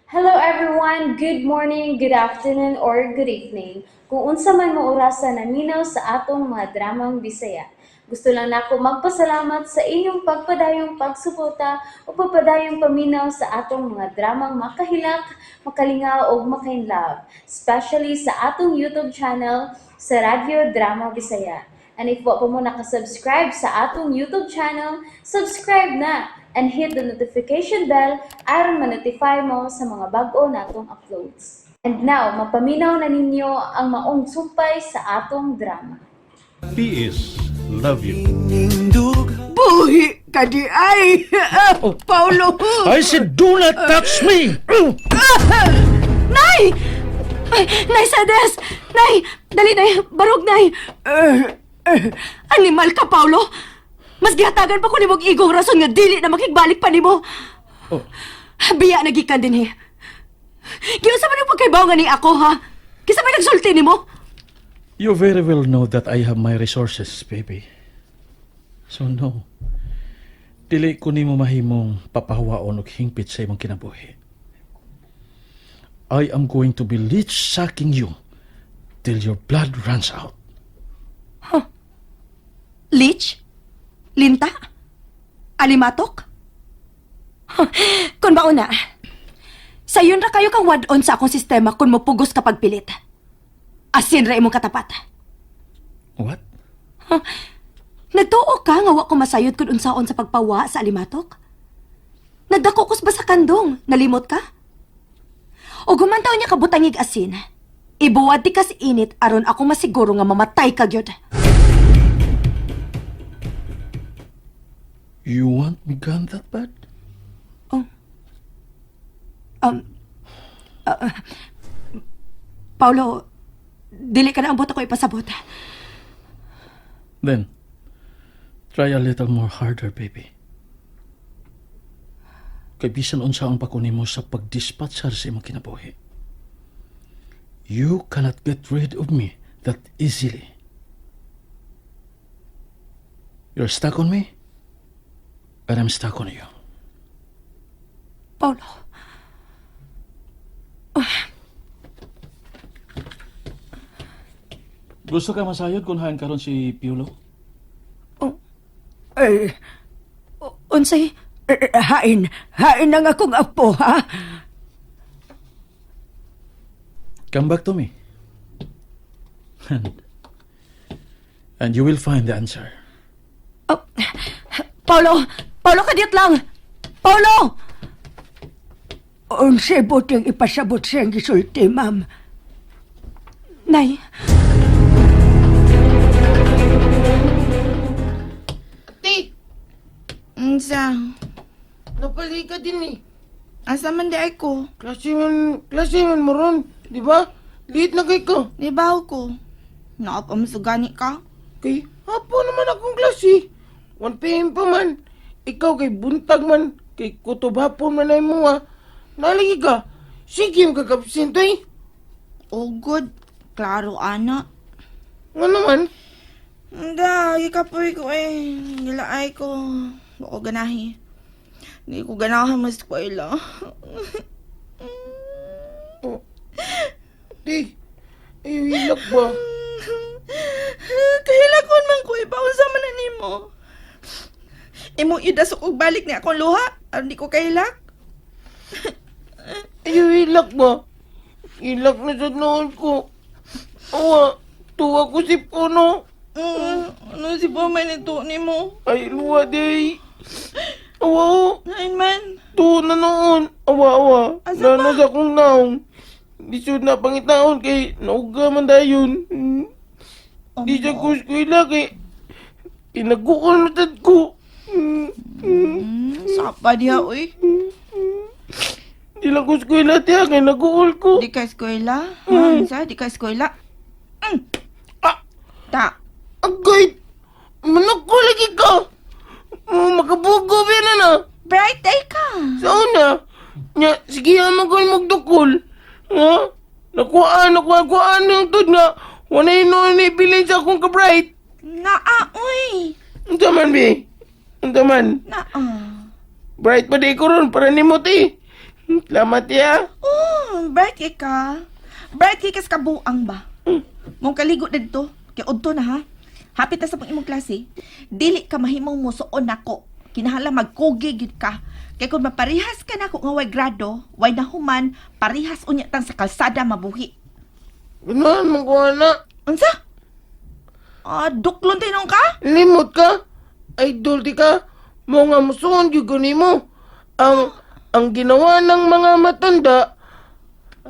Hello everyone! Good morning, good afternoon, or good evening. Kung unsa man mo orasa naminaw sa atong mga dramang Bisaya. Gusto lang nako magpasalamat sa inyong pagpadayong pagsuporta o pagpadayong paminaw sa atong mga dramang makahilak, makalingaw ug makainlove, especially sa atong YouTube channel sa Radyo Drama Bisaya. And if wa pa mo nakasubscribe sa atong YouTube channel, subscribe na and hit the notification bell aron ma-notify mo sa mga bag-o natong uploads. And now, mapaminaw na ninyo ang maong sumpay sa atong drama. P.S. Love you. Buhi ka di ay! Paulo! I said, do not touch me! Nay! Ay, Nay Sades! Nay! Dali, Nay! Barog, Nay! Animal ka, Paulo! Mas gihatagan pa ko nimo og igong rason nga dili na makigbalik pa nimo. Oh. Biya na gikan din eh. Giunsa man yung pagkaibaw nga ni ako, ha? Kisa may nagsulti nimo? You very well know that I have my resources, baby. So no. Dili ko nimo mahimong papahawaon og hingpit sa imong kinabuhi. I am going to be leech sucking you till your blood runs out. Leech? Linta? Alimatok? Kun ba una, sayon ra kayo kang wad-on sa akong sistema kung mopugos ka pagpilit. Asin ra imong katapat. What? Nagtuo ka nga wa ko masayod kun unsaon sa pagpawa sa alimatok? Nagdako kus ba sa kandong? Nalimot ka? O gumantaw niya kabutangig asin. Ibuwad di kas init aron ako masiguro nga mamatay ka gyud. You want me gone that bad? Um, uh, Paulo, dili ka na ang buot ako ipasabot. Then, try a little more harder, baby. Kay bisan unsa ang pako nimo sa pagdispatchar sa imong kinabuhi. You cannot get rid of me that easily. You're stuck on me, and I'm stuck on you. Paulo. Gusto ka masayod kung hain karon si Piolo? Eh, Unsay? eh, hain, hain ang akong apo, ha? Come back to me. And you will find the answer. Oh, Paulo! Paulo, kadiyot lang! Paulo! Unsay buting ipasabot siyang gisulti, ma'am. Nay, Ate, Unsa? napali ka din eh. Asa man di ay ko? Klase man mo ron, di ba? Liit na kay ka. Di ba ko? Nakapamasugani ka? Kay, hapo naman akong klase. 1 PM pa man. Ikaw kay buntag man. Kay kutob hapon man ay mo ha. Nalagi ka. Sige yung kakabsento eh. Oh, good. Klaro, ana. Nga naman. Hindi, ikapoy ko eh. Nilaay ko. Bako ganahi. Hindi ko ganahan mas eskwela. Oh. Ate, ay hilak ba? Kahilakon man ko, ipaunsa man na nimo. Imo idasok og balik ni akong luha. Aron di ko kahilak. Ay hilak ba? Hilak na sa noon ko. Awa, tuwa ko si Puno. Ano si Pumay nito nimo? Ay, luwa day. Awa, oh. Nain man. Tuo na noon. Awa, awa. Asa ba? Nanas akong naong. Lisod na pangitaon kay nauga man dayon. Di siya ko eskwela kay kinagukol na tad ko. Sapa diha, uy. Di lang ko eskwela tiya kay nagukol ko. Di ka eskwela? Mm. Sa, di ka eskwela? Mm. Ah! Ta. Agay! Manok ko lagi ka! Oh, makabugo ba na na? Bright day ka. Sa una, nya, sige ha, magdukol. Ha? Nakuhaan, nakuhaan, kuhaan yung tud nga. Wala yun noon ibilin sa akong ka-bright. Naa, uy. Unsa man, bi? Unsa man? Naa. Bright pa di ko ron para nimo ti. Salamat ya. Oh, bright kay ka. Bright kay ka sa kabuang ba? Mong kaligo didto. Kay udto na ha. Hapit na sa pang imong klase. Dili ka mahimong musuon nako. Kinahanglan magkugi gid ka. Kay kung maparihas ka nako nga way grado, way nahuman, parihas unya tang sa kalsada mabuhi. Ganahan man ko, ana. Unsa? Ah, duklon tayo ka? Limot ka. Idol di ka. Mo nga musuon gyud ko nimo. Ang ginawa ng mga matanda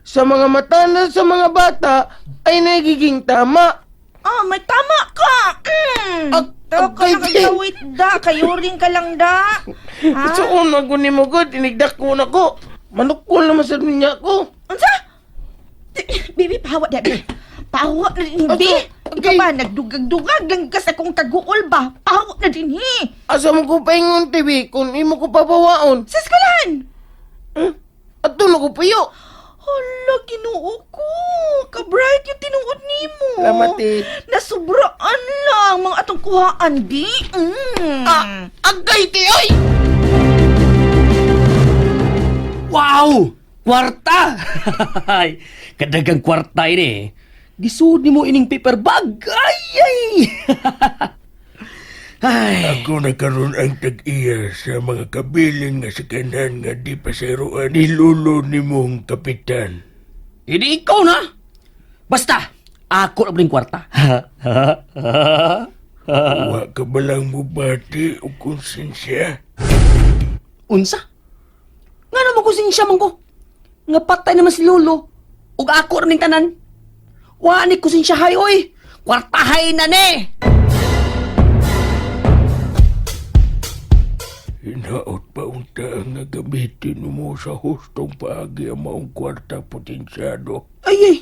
sa mga matanda sa mga bata ay nagiging tama. Ah, may tama ka. Tawag ka Agay, na kagawit da. Kayuring ka lang da. Ha? Suon na ko nimo gud, inigdako na ko. Manukol naman sa niya ko. Unsa? Bibi, pahawa na, bi. Pahawa na din, bi. Ato, Ikaw okay. ba, nagdugag-dugag lang ka sa kong kaguol ba? Pahawa na din, hi. Asa mo ko paingon TV kung imo ko papawaon? Sa eskwelahan. Ato na ko payo. Hala, ginoo ko. Ka-bright yung tinuod nimo. Salamat, eh. Nasubraan lang mga atong kuhaan, bi. Ah, agay ti oy. Wow! Kwarta! Ay, Kadagang kwarta ini. Gisuod nimo ining paper bag. Ay ay. Ay. Ako na karon ang tag-iya sa mga kabilin nga sa kanan nga di paseroan ni lulo nimong kapitan. Hindi ikaw na. Basta ako na ring kwarta. Wa ka ba lang mubati o konsensya? Unsa? Nga naman konsensya man ko. Nga patay naman si Lolo. Ug ako ra ning tanan. Wa ni konsensyahay oy. Kwartahay na ni. Hinaot pa unta ang nga gamitin mo sa hustong paagi ang maong kwarta potensyado. Ay ay.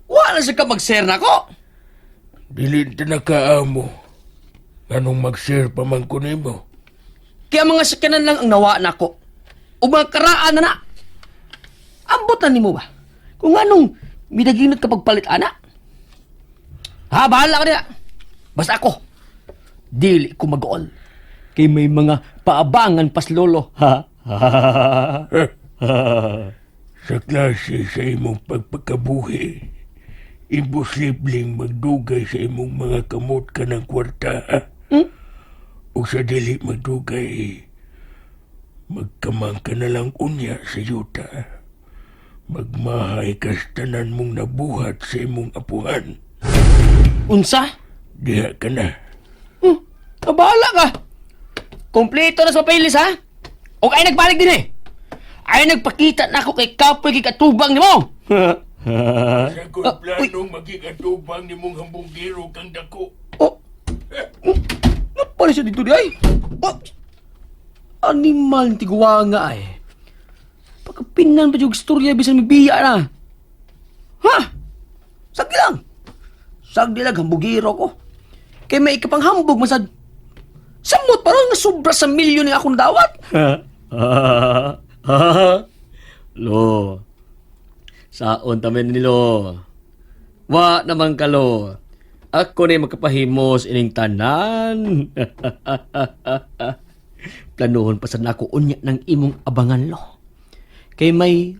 Wa na siya ka mag-share nako. Dili ta nakaamo. Nganong mag-share pa man ko nimo. Kaya mga sakyanan lang ang nawa nako. Ug mga karaan na na. Ambot na nimo ba? Kung anong midaginot ka pagpalit ana. Ha, bahala ka nila. Basta ako, dili ko mag-all. Kay may mga paabangan pas lolo. Ha? Sa klase sa imong pagpakabuhi, imposibleng magdugay sa imong mga kamot ka ng kwarta. Ha? O sa dili magdugay, magkamang ka na lang unya sa yuta. Magmahay ka sa tanan mong nabuhat sa imong apuhan. Unsa? Diha ka na. Ah, bahala ka. Kompleto na sa papeles, ha? O ay nagbalik din eh. Ay nagpakita na ako kay Kapoy kay Katubang nimo. Sa ko'y planong maging atubang nimong hambugiro kang dako. Oh. Napala siya dito di ay. Oh. Animal ni tiguanga ay. Pagkapinan pa yung istorya bisan may biya na. Ha? Sagdi lang. Sagdi lang hambugiro ko. Kay may ikapanghambog masad. Samot pa ron nga sobra sa milyon nga akong dawat. Lo. Saon tamen nilo. Wa naman kalo. Ako na makapahimos ining tanan. Planuhon pa sa nako unya ng imong abangan lo. Kay may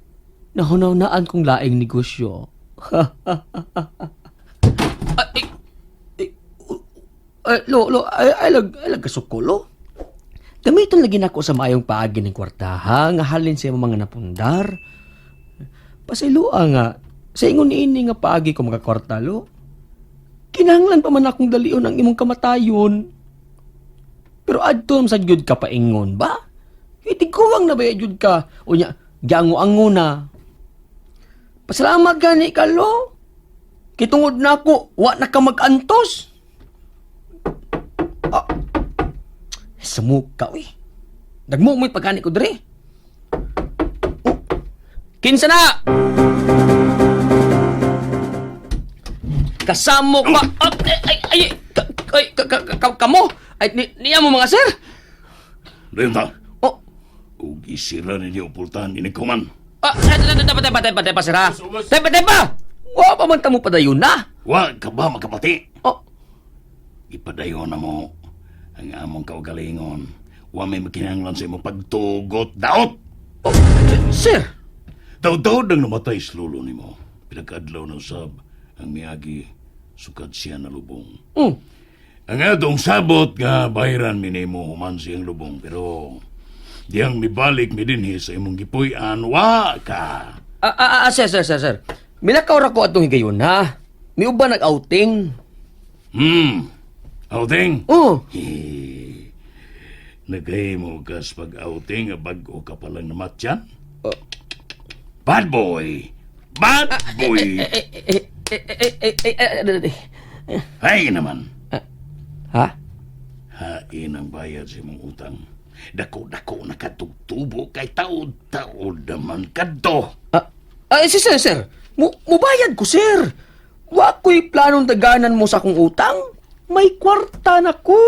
nahunaw-naan kong laing negosyo. Ay, ay, ay, lo, lo, ay, ay, lag, ay, lag kasuko, lo. Gamiton lagi nako sa maayong paagi ng kwarta, ha? Nga halin sa imong mga napundar. Pasayloa nga, sa ingon niini nga paagi ko makakwarta, lo. Kinahanglan pa man akong dalion ang imong kamatayon. Pero adto sa gyud ka paingon ba? Itiguang na ba gyud ka? Unya, giango-ango na. Pasalamat gani ka, lo. Kitungod na ako, wa na ka mag-antos. Ah, sumuka, uy. Nagmumoy pagkani ko dre. Oh, kinsa na? Kasamo ka. Ah, ay, ay, ay, ka, ay, ka, ka, ka, kamo. Ay, ni, niya mo mga sir. Dayon ta. Oh, Ug isira ninyo ang pultahan inigkuman. ah, ay, tepa, tepa, tepa, tepa, sir, ha? Tepa, tepa! Wa pa man ta mo padayon na. Wa ka ba makapati? Oh, Ipadayon na mo ang among kaugalingon. Wa may makinahanglan sa imong pagtugot daot. oh, sir. Taw-taw nang namatay sa lolo nimo. Pinagkadlaw na usab ang miagi sukad siya nalubong. Ang atong sabot nga bayaran mi nimo human siyang lubong, pero diyang mibalik mi dinhi sa imong gipuy-an, wa ka. Ah, ah, ah, sir, sir, sir, sir. Milakaw ra ko atong higayon, ha? Miuban nag-outing. Outing? Oh. Eh, nagahimo ka sa pag-outing, bag-o ka palang namatyan? Bad boy! Bad boy! Eh, eh, eh, eh, eh, eh, eh, eh, Ay naman! Ha? Hain ang bayad sa imong utang. Dako-dako na katugtubo kay taod-taod naman kadto. Ah, ah, eh, sir, sir. Mubayad ko, sir. Wa ko'y planong daganan mo sa akong utang. May kwarta na ko.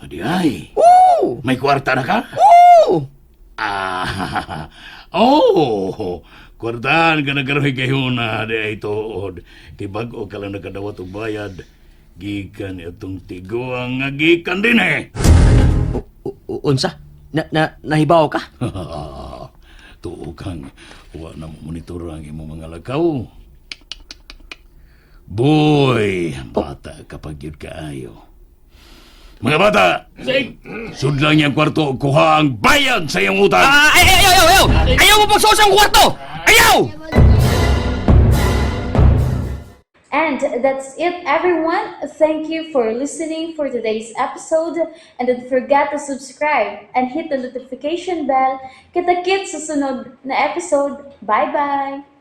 Adi ay, Oo! may kwarta na ka? Oo! Ah, oh, kwartahan ka na karoy kayo na di ay tuod. Kay bag-o ka lang nakadawat og bayad. Gikan itong tiguang nga gikan din eh. Unsa? Na, nahibaw ka? Tuo kang wa na mo monitor ang imong mga lakaw. Boy, bata kapag yun kaayo. Mga bata, sudlang niyang kwarto, kuha ang bayad sa iyong utang. Ah, ay, ay, ayaw, ayaw! Ayaw mo pagsuos ang kwarto! Ayaw! And that's it, everyone. Thank you for listening for today's episode. And don't forget to subscribe and hit the notification bell. Kita-kits sa sunod na episode. Bye-bye!